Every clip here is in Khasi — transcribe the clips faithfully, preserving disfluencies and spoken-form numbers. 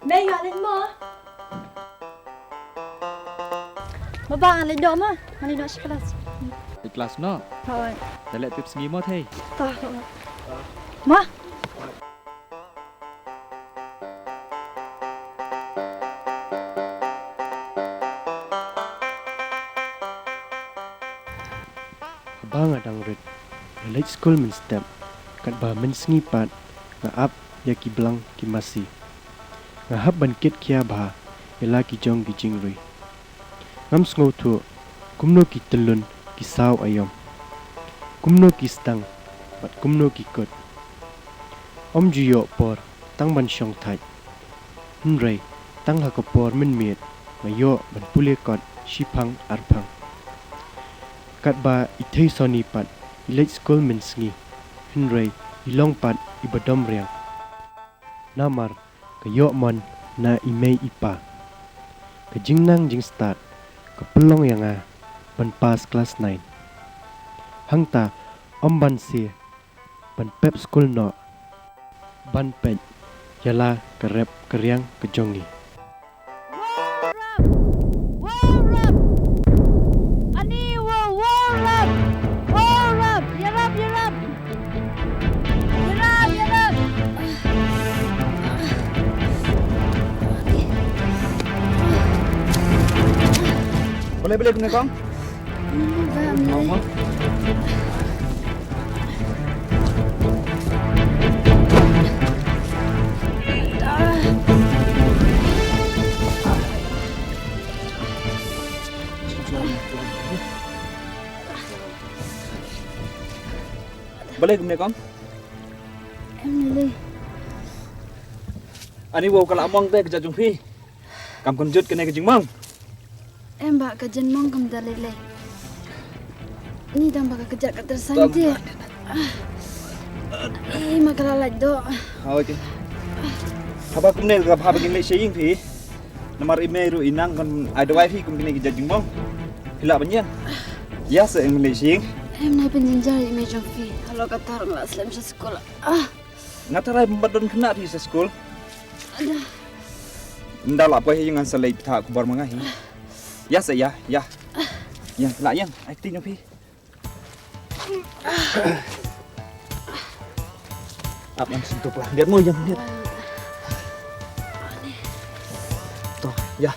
Mei, nga leit mo. Baba, nga leit noh mo. Nga leit noh sha klas. Leit klas noh. Hooid. Da leit pep sngi mo thei. Ta hooid. Mo. Haba nga dang rit, nga leit skul mynstep, katba mynsngi pat nga ap ïa ki blang ki masi. Nga hap ban kit khia bha ïa la ki jong ki jingri. Ngam sngewthuh kumno ki tyllun ki saw aïom, kumno ki sdang bad kumno ki kut. Ym ju ïoh por tang ban shong thait. Hynrei tang ha ka por mynmiet nga ïoh ban pule kot shiphang arphang. Katba i Thei Soni pat i leit skul mynsngi, hynrei i long pat iba dom riang. Namar ka ïoh mon na i mei i pa. Ka jingnang jingstad ka pynlong ïa nga ban pass klas nine. Hangta ym ban sie ban pep skul noh, ban peit ïa la ka rep ka riang ka jong ngi. Warap! Warap! Ani wa warap! Warap! Ïarap, ïarap! Ïarap, ïarap! Balei, balei kumne kong? Balei kumne kong? Em lei. Ani wow ka la mong te ka jong phi. Kam kynjut kane ka jingmong. Em ba ka jingmong kam da lei lei. Ni dang ba ka kjat ka tyrsa te. Ei ma ka la lait doh. Ha, okay. Haba kumne ka pha ba ngin leit sha ïing phi. Namar i mei ruh i nang kan ai dawai phi kum kine ki jait jingmong. Phi lah ban ïeng. Ïa sa ngin leit sha ïing. Em nai pynjynjar i mei jong phi. Halo ka tar nga la slem sha skul. Ah. Nga tharai ba don khynnah phi sha skul. Aduh. Ynda lah poi hi ngan sa leit pynthah khubor ma nga hi. Ïa sa ïa, ïa. Ïa lah ïa. Ai ti nyong phi. Ap ngan sentuh lah. Lihat mo yang lihat. Tuh, ïa.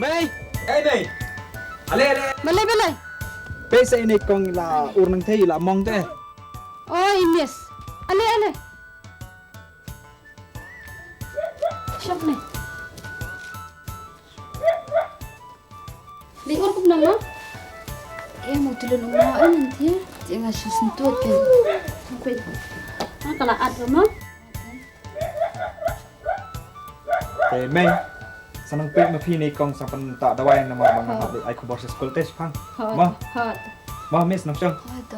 Mei! Ei, Mei! Ale, ale! Balei, balei? Peit sa ine kong la ur nang thei la mong te. Oi, miss. Ale, ale. Shop ne. Dei ur kup nang no? Em, u tylun u ma en ti. Ti nga shu sentut ke. Peit. Ha, ka la at ro ma. Te Mei, sa nang peit ma phi ne kong sa pynthah dawai namar ba nga hap ai khubor sha skul te shipang. Hot, ma. Hot. Ma, miss nang shong. Hot.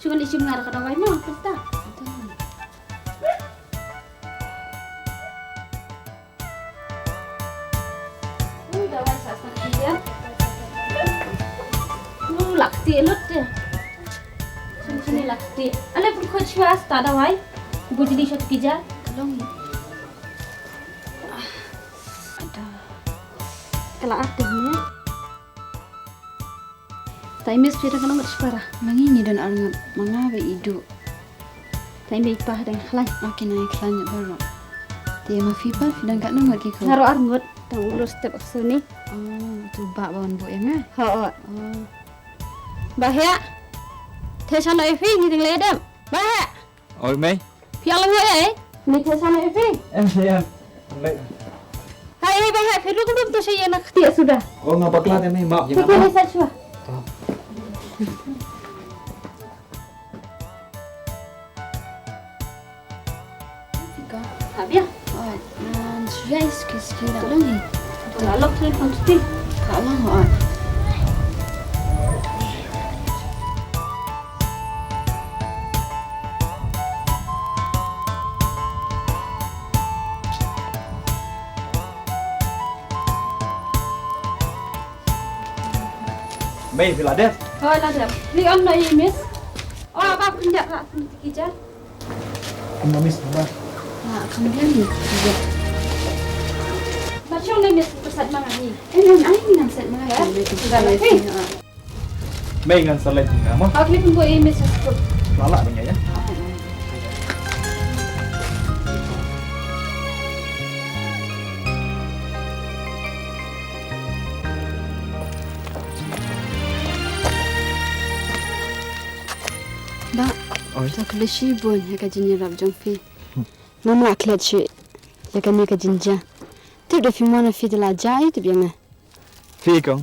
Shu kan isim ngar ka dawai ma, pynthah. Ui, dawai sa sa ki dia. Ui, lakti lut dia. Sini, sini lakti. Ale pun khot shwa asta dawai. Bujli shot ki ja. Kalong. Ada. Kala ati ni. Tai mes phi dang ka nongot shipara. Ma ngi ngi don arngut, ma nga ba i du. Tai mei pa dang khlaiñ. Oke, nang khlaiñ baroh. Te ma phi pa phi dang ka nongot ki ko. Ngaro arngut, tang ulu step aksuni. Oh, tu ba ba wan bu ya nga. Ho, ho. Oh. Ba hya. Te shano e phi ngi dang le dem. Ba hya. Oi, Mei. Phi ïa la ngoi ei? Ni te shano e phi? Em, sian. Lei. Hai, Ei, ba ha, phi ruh khlem to sha ïa na khtieh suda. Oh, nga bakla te mei, map ïa nga. Phi sa shuwa. Ka. Ka bia. Oi, nan shuwa is kis kis la long ni. La long ni pon ti. Ka long oi. Mei, phi la dep? Hoi, la dep. Phi on no i miss. Oh, ba pynjak la pun tiki ja. Kumno miss, ba? Ah, kam biang ni. Ma chong ni miss, ka sat ma nga ni. Eh, ni ai ni nang sat ma nga. Eh, sudah lah, eh. Mei ngan sa leit nga mo. Ak ni pun ko i miss school. Lala banya ya. Ba, oi, to khublei shibun ïa ka jingïarap jong phi. Nga ma klet shi ïa kane ka jingjia. Tip da phi mon phi da la jia ïa tip ïa nga. Phi kong.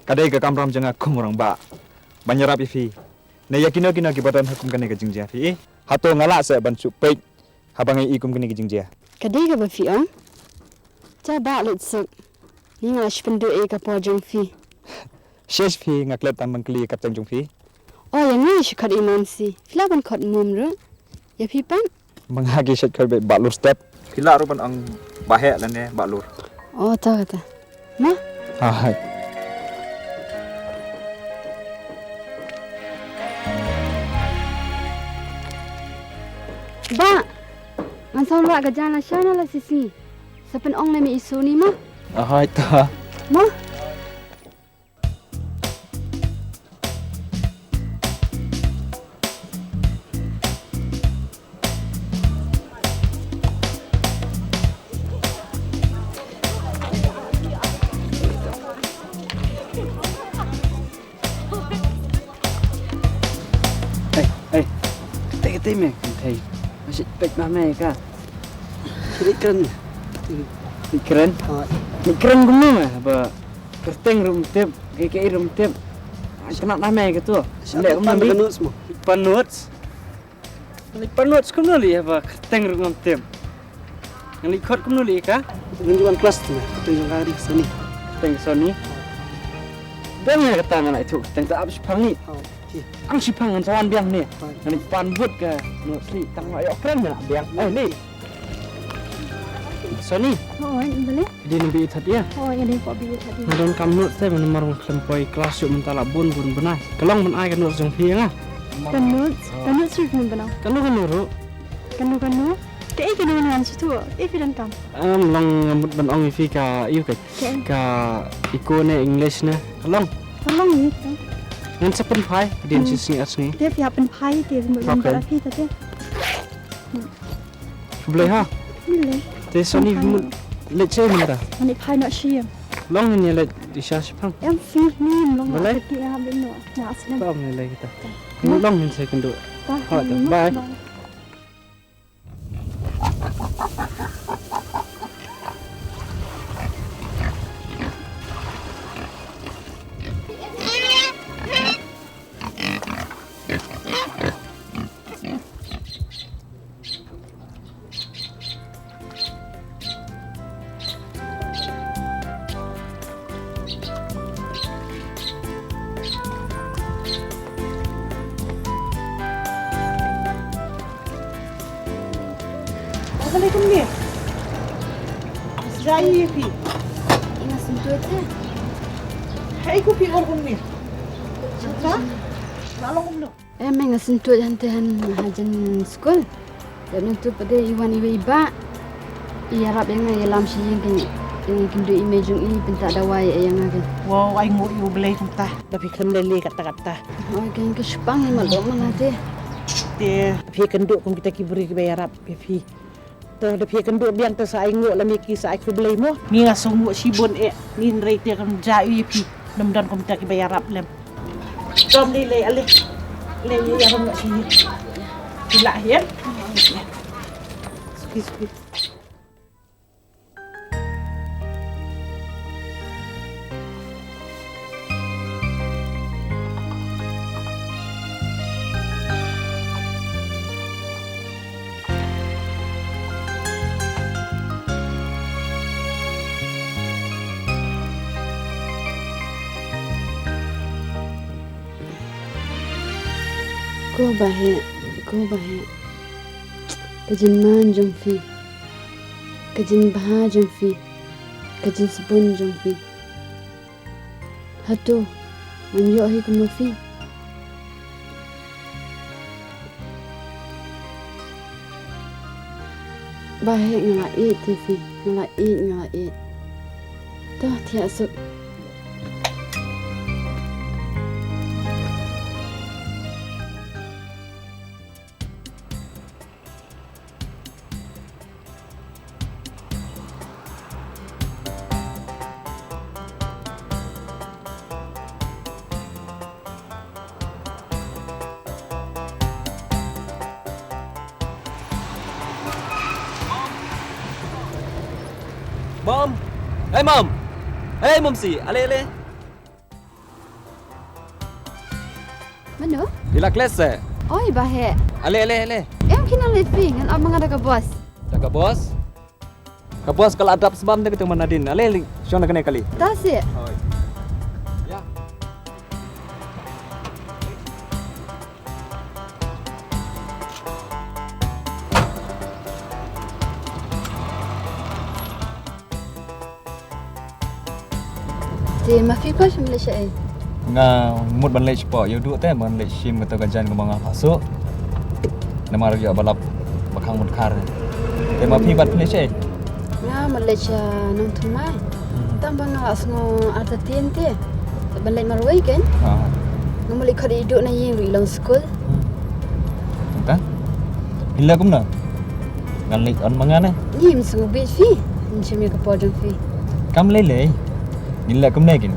Ka dei ka kamram jong nga kum u rangbah ban ïarap ïa phi. Ne ïa kino kino kiba don ha kum kane ka jingjia phi. Hato nga lah seh ban shu peit haba nga i kum kane ka jingjia. Ka dei kaba phi ong. Te ba leit suk. Ni nga la shu pynduh ïa ka por jong phi. Shuh phi, nga klet tang ban kylli ïa ka kyrteng jong phi. Oh, ïa nga shu khot i Monsi. Phi lah ban khot mum ruh. Ïa phi pat? Ma nga ki shu khot beit Bah Lur step. Phi lah ruh ban ong Bah Heh lane Bah Lur. Oh, ta kata. Ma? Hai. Bah, ngan sa wan wah ka jaka la sha na la shisngi. Sa pynong lem ïa i Soni mo. Hai ta. Mo. Ei, ei. Kata, kata me, kata. Masih pek mame ka. Kiri keren. Kiri keren. Oh. Kiri keren kumno me, ba kyrteng ruh ym tip, ka, ka ruh ym tip. Ai, kena mame ka tu. Siapa? Ande kumno pan ni? Ka notes mo. Pan notes. Ngi pan notes kumno lei haba kyrteng ruh ngam tip. Ngi khot kumno lei ka? Ngi wan klas tu, kyrteng jong ka ri Soni. Kyrteng Soni. Dang ïa kata ngan ai tu kyrteng ta ap shipang ni. Oh, okay. Ang shipang ngan sa wan biang ni. Oh. Ngan pan but ka notes ni tang ma ïoh kren ngan biang. Eh, ni. Soni. Oi, balei? Dei na bi ithat ïa. Oi, dei ko bi ithat ïa. Nga don kam notes te, namar nga khlem poi klas shuh mynta la bun bun bnai. Ka long ban ai ka notes jong phi ïa nga. Ka notes, ka notes ruh phi bnai. Kano kano ruh. Kano kano. Kaei kano kano ngan shu tuh. Ei phi don kam. Em, long nga mut ban ong ïa phi ka, ïa ka. Kaei? Ka iko ne English ne. Ka long. Ka long ïa ka. Ngan sa pynphai, dien shi sngi ar sngi. Te phi hap pynphai te mut ban para phi ta te. Khublei ha. Khublei. Te Soni mut leit sha mynta. Ani phai noh sha ïing. Long hin ïa leit sha shipang. Em phi ni long. Balei? Te ha bin noh. Nga slem. Long hin leit kita. Long hin sa kynduh. Ha, bye. Assalamualaikum, Mir. Jai phi. Ina sentuh te. Hai, ko phi or kumne. Sa? Nalong kumno? Em, nga sngewthuh ïa hangta ha jan skul. Ïa nangtu pat de i wan iwei i bah. I ïarap ïa nga ïalam sha ïing kane. Ïa nga kynduh i mei jong i pynta dawai ïa nga kane. Wow, ai nguh ïa U Blei kumta. Da phi khlem lei lei katta katta. Oi, kane ka shipang i mat lok ma nga te. Te phi kynduh kum kita ki briew kiba ïarap ïa phi. Te da phi kynduh biang te sa ai nguh lem ïa ki, sa ai khublei mo. Ngi nga sngewnguh shibun eh, ngi hynrei te kam jia ïa phi. Nym don kumta kiba ïarap lem. Dom lei lei ale. Lei lei ïa rum na sini. Phi lah ïa. Suki suki. Ko Bah Heh, ko Bah Heh. Ka jingman jong phi, ka jingbha jong phi, ka jingsbun jong phi, hato ngan ïoh hi kum ma phi? Bah Heh, nga la ïeit ïa phi, nga la ïeit, nga la ïeit. To thiah suk. Mom. Hey, Mom. Hey, Momsi. Ale, ale. Mano? Phi la klet se? Oi, Bah Heh. Ale, ale, ale. Em, khie nang leit phi, ngan ap ma nga da ka bos. Da ka bos? Ka bos ka la dap sbam da katu mynta nadien. Ale, ale, shong na kane kali. Ta se. Oi. Ya. Te ma phi pat phim leit shaei? Nga mut ban leit shapoh ïew duh te ban leit shim katu ka jaiñ kaba nga phah suh. Namar ïoh ba lap ba khang ba dkhar. Te ma phi pat phi leit shaei? Nga ma leit sha Nongthymmai. Hmm. Tang ba nga la sngew artatien te ban leit marwei kein. Ah. Nga mut leit khot ïa i Duh na ïing ruh i long skul. Hmm. Mynta? Phi leh kumno? Ngan leit on ma nga ne? Ngim sngewbha phi. Ngin shim ïa ka por jong phi. Kam lei lei. Ngin leh kumne kin.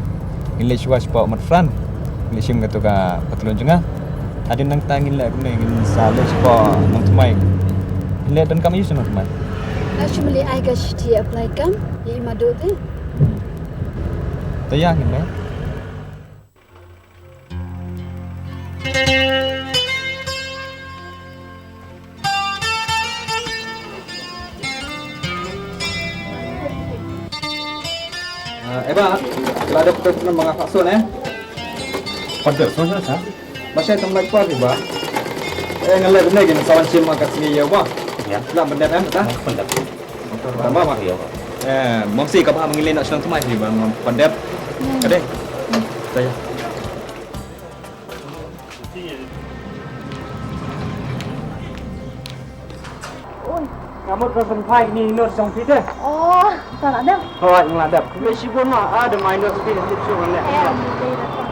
Ngin leit shuwa shapoh Motphran. Ngin leit shim katu ka patlun jong nga. Hadien nangta ngin leh kumne ngin sa leit shapoh Nongthymmai. Ngin leit donkam aïu sha Nongthymmai? Nga shu mali ai ka shithi apply kam ïa i Maduh te. Hmm. Te ïa ngin leit. Eh, Eva, la dep tu pun manga pakso ne. Pader so sa. Masih tem lagi kuat, Eva. Eh, ngelak benar gini sawan sim angkat sini ya, Eva. Ya. Lah benar kan, ta? Benar. Tama ma. Ïa. Eh, Mom si ka ba ma ngi leit noh shnong thymmai hi ba Mom Pandep. Hmm. Ka dei. Hmm. Ka ïa. Oi. Nga mut ban pynphai ïa kine ki notes jong phi te. Oh, ta la dep. Hooid, nga la dep. Khublei shibun ma, ah, da ma ïa notes phi, tip shuh ngan leh. Eh, khublei da ka.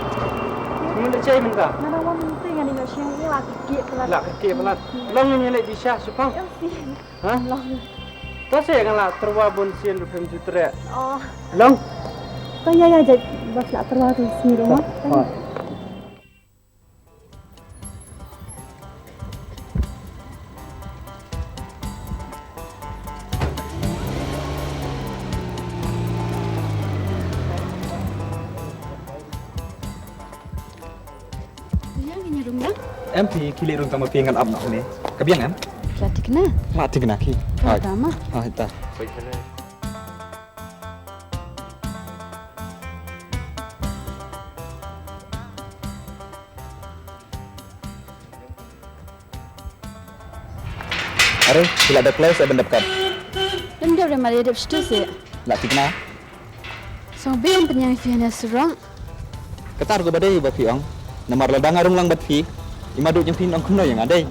Ngan leit shaei mynta? Nga dang wan mynta, ngan ïa notes ïa la ka kieh palat. La ka kieh palat. Hmm. Long ngin ïa leit bi sha, shipang. Em si. Ha? Long. To se nga la tyrwa bun sien ruh phim ju treh. Oh. Long. To ïa ïa jait ba la tyrwa tu sien ruh ma. Ha. Ïa ngin ïa rung lang. Em phi khie leit rung tang ma phi ngan ap noh ne. Ka biang em? La thikna. La thikna ki. Hai. Tama. Hai ta. Are, phi la dep kloi sa ban dep kat. Em dep re ma dep stu se. La thikna. Sngewbha ban pynïeng ïa phi hana surok. Kata ruh kaba dei ba phi ong. Namar lada nga rung lang bad phi, i Maduh jong phi yn ong kumno ïa nga dei.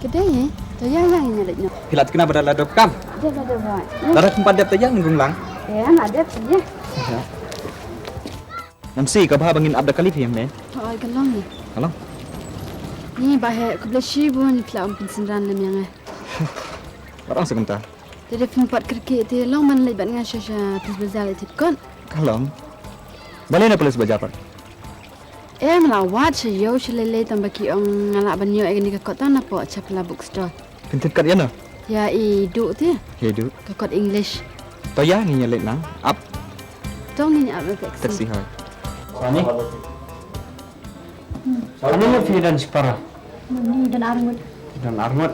Ka dei hi. To ïa ïa ngin ïa leit noh. Phi la thikna ba da la dep kam. Dep la dep roi. Lada phim pat dep to ïa ngin rung lang. Ïa la dep ïa. Mom si ka bha ba ngin ap da kali phi em ne. Hooid ka long hi. Ka long. Ni Bah Heh khublei shibun phi la ym pynsynran lem ïa nga. Wat ong sa kumta. Te dei phim pat kyrkieh te long ban leit bad nga sha sha Police Bazar leit thied kot. Ka long. Balei na Police Bazar pat? Em la wad sha ïew sha lei lei tang ba ki ong nga lah ban ïoh ïa kane ka kot tang napoh Chapla Bookstore. Phin thied kot ïano? Ïa i Duh te. Ïa i Duh. Ka kot English. To ïa ngin ïa leit nang ap. To ngin ïa ap taxi. Taxi hooid. Sani. Sani ngut phi don shipara? Ni don ar ngut. Don ar ngut.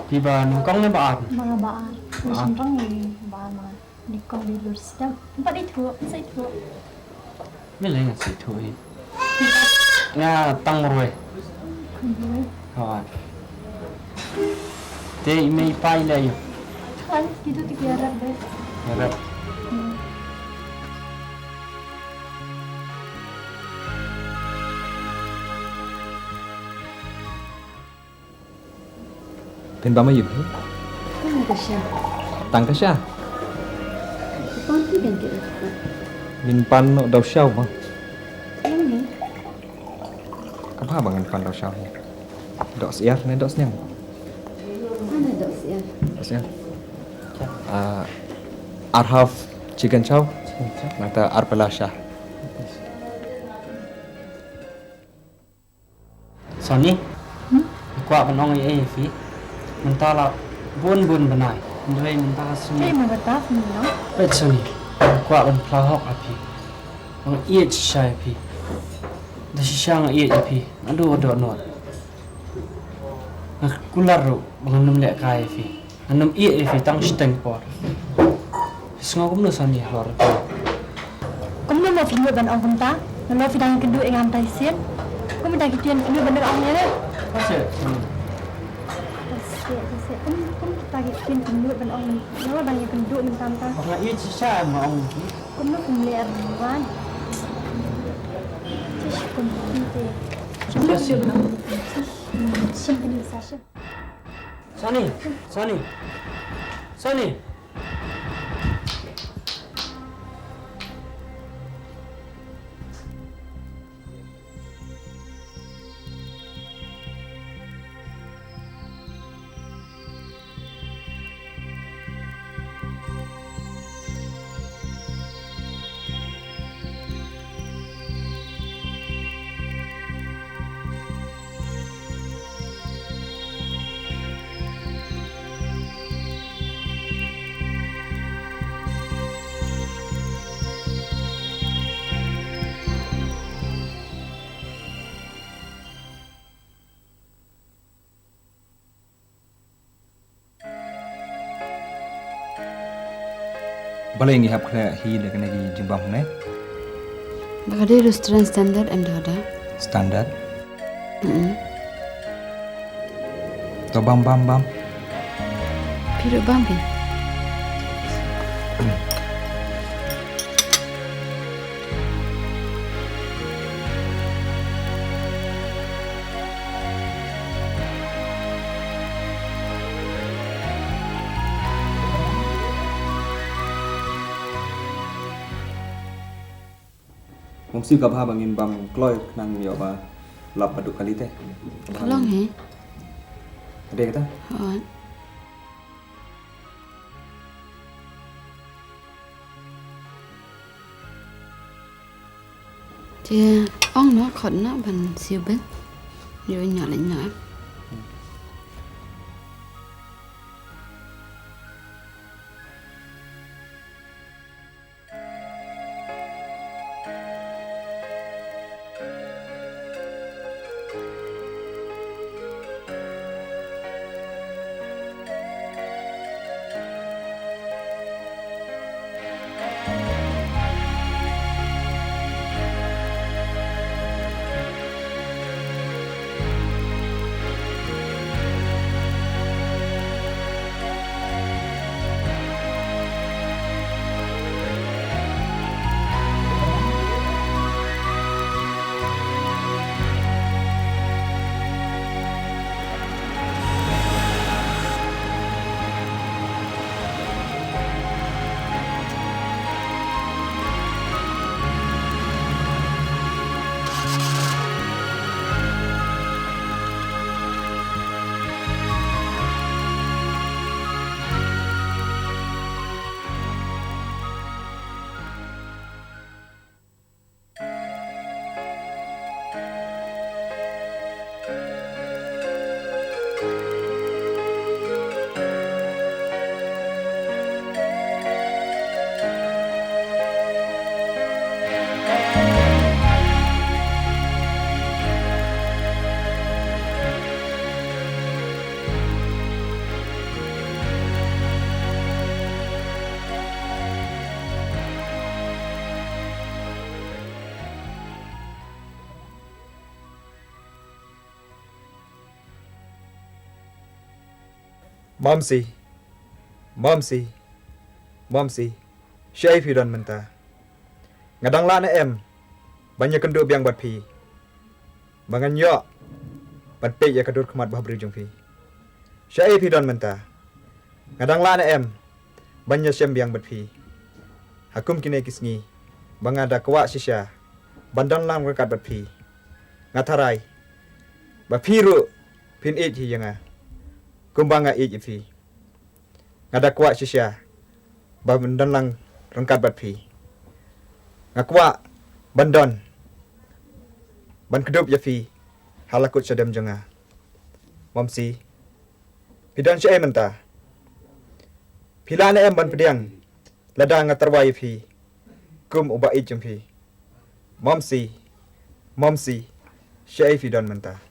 Phi ba nyngkong ne ba ar? Ba, ba ar. Ba ar. Nyngkong ni ba ar ma. Nyngkong di lur sdang. Empat ithuh, sa ithuh. Me lei nga sa ithuh hi. Nga tang marwei. Hooid. Te i mei i pa i leh aïu? Hooid, ki tu te ki ïarap beit. Ïarap. Phin bam aïu? Tang ka sha. Tang ka sha? Ka pan phi kan ka. Ngin pan noh da u shaw ba. Ka bha ba ngin pan da u shaw. Dohsyiar ne dohsniang? Ane dohsyiar. Dohsyiar. Ah, ar half chicken chow. Nangta ar pala sha. Sani, nga kwah ban ong ei ei ïa phi. Mynta la bun bun bnai. Hynrei mynta ka sngi. Ei, ma bata phi no. Peit Sani, nga kwah ban phla hok ïa phi. Nga ïeit shisha ïa phi. Da shisha nga ïeit ïa phi. Naduh dohnud nud. Nga kular ruh ba ngan ym leh kai ïa phi. Ngan ym ïeh ïa phi tang shiteng por. Phi sngew kumno Sani halor ka? Kumno mo phi nud ban ong kumta? Nalor phi dang ïakynduh ïa nga mynta shisien. Kumno dang ki ktien phi nud ban ong ïa nga? Ka seh Sani. Ka seh, ka seh. Kum, kum kita ki ktien phi nud ban ong. Nalor dang ïakynduh mynta mynta. Nga ïeit shisha nga ong ïa phi. Kumno phi leh ruh wan. Tish kum phi te. Kumno phi nud ban ong. Tish, tish, tish. Sani, Sani, Sani. Balei ngi hap khleh hi da kane ki jingbam hangne? Ba ka dei restaurant standard em da da. Standard? Mm. To bam, bam, bam. Phi ruh bam phi. Ym siew ka bha ba ngin bam kloi khnang ïoh ba lap haduh kali te. Ka long hi. Ka dei kata? Hooid. Te ong noh, khot noh ban siew bill. Ïoh ïa leit noh. Momsi, Momsi, Momsi, shaei phi don mynta? Nga dang lah ne em ban ïakynduh biang bad phi, ba ngan ïoh ban peit ïa ka dur khmat bhabriew jong phi? Shaei phi don mynta? Nga dang lah ne em ban ïashem biang bad phi ha kum kine ki sngi ba nga da kwah shisha ban don lang ryngkat bad phi? Nga tharai ba phi ruh phin ïeit hi ïa nga kumba nga ïeit ïa phi. Nga da kwah shisha ban don lang ryngkat bad phi. Nga kwah ban don ban kdup ïa phi ha la kut shadem jong nga. Momsi, phi don shaei mynta? Phi lah ne em ban pdiang lada nga tyrwa ïa phi kum u ba ïeit jong phi? Momsi, Momsi, shaei phi don mynta?